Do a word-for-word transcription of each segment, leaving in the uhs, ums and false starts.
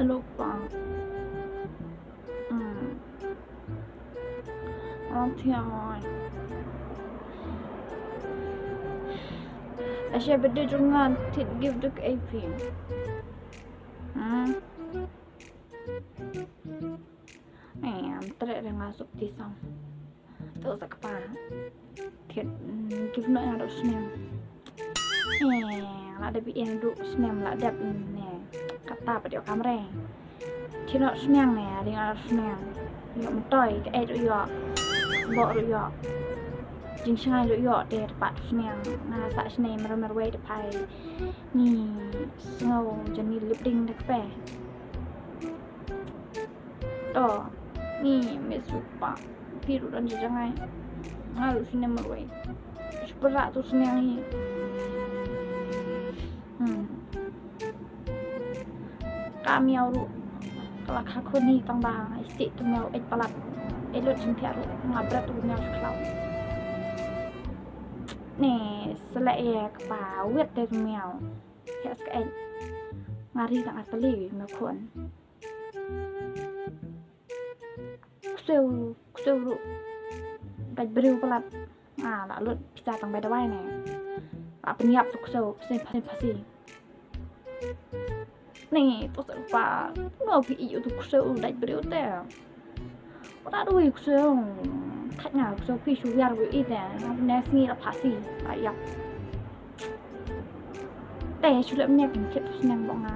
Hello, pa. Hmm. Ang thiang oi. Ashe birthday jong nga thied gift da kaei phi? Hmm. Em, treh re nga suk ti song. To sa kpa. Thied, mm, gift noh nga da u snem. Eh, la dep ïa u snem la dep ne. Kata pat ïoh kamre. Thied noh snem ne, ring ar snem. Ïoh myntoi, kaei ruh ïoh. Bok ruh ïoh. Jingshngaiñ ruh ïoh te pat snem. Nga sa snem mer mer wei te phai. Ngi sngew jani lip ding da kpe. To, ngi me supa. Phi ruh don jajang ai. Nga ruh snem ruh ai. Shipra tu snem ni. Hmm. Ka miaw ruh. Ka la kha khun ni tang ba isi tu miaw ej palat. Ej lut jingthiah ruh. Nga bret tu miaw shu khlaw. Ni, selek ïa kpa wit te tu miaw. Heh, ska ej. Nga ri tang ar tylli me khun. Ksew, ksew ruh. Bad briew palat. Ah, la lut pisa tang bai dawai ne. La pynïap tu ksew, pisa pasi pasi. Ni, to sa pa. Nga phi ïoh tu ksew dait briew te. Ora dawai ksew. Khat nga ksew phi shu yar wi ite. Nga ne sngi la pasi. La ïap. Te shu lep ne kin kit sneng bok nga.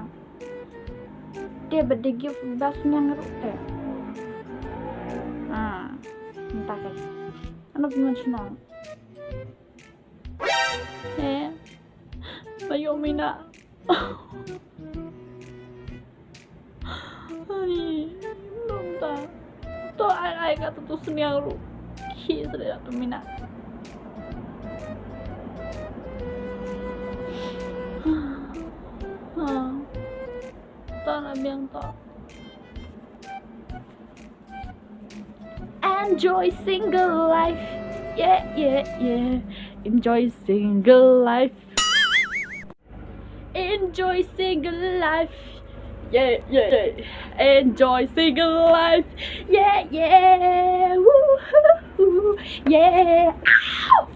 Te ba de gift ba sneng ruh te. Ah, entah kai. Ano pun sneng. Eh, ba ïoh mina. Ai, nonta. To ai ai ka tu sniang ruh. Ki sre tu mina. Ha. To na biang to. Enjoy single life. Yeah, yeah, yeah. Enjoy single life. Enjoy single life. Yeah, yeah, yeah. Enjoy single life. Yeah, yeah. Woo-hoo-hoo. Yeah. Ow!